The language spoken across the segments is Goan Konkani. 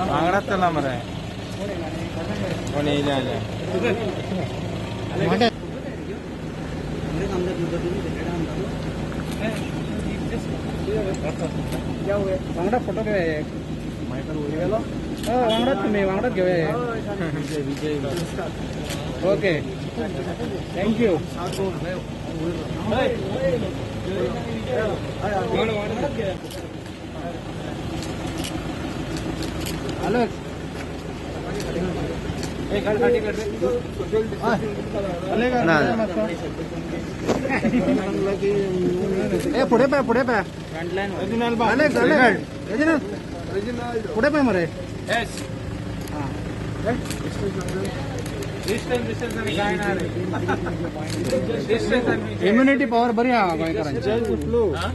वांगडाच चला मरे कोण येयले जाल्यार. वांगडा फोटो घेवया एक. हय, वांगडाच तुमी वांगडाच घेवया एक. Okay, thank you. Hello, ए फुडें पळय, फुडें पळय. अलेक्स, अलेक्स, रेजिनाल्ड, फुडें पळय मरे. इम्युनिटी पॉवर बरी आहा गोंयकारांची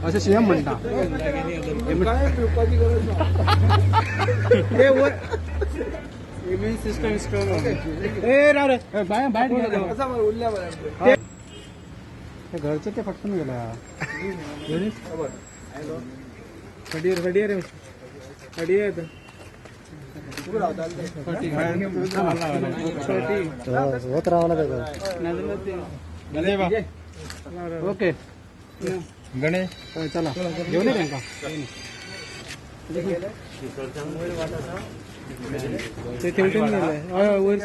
अशें सीएम म्हणटा. Immune system strong. ए राव रे, ए, बाय बाय. ते घरचे ते फटकून गेला. Third year, third year. होत रावला त्याचा. ओके. गणेश. हय, चला घेऊन ये तांकां. ते थेवटेन गेले. हय, वयर.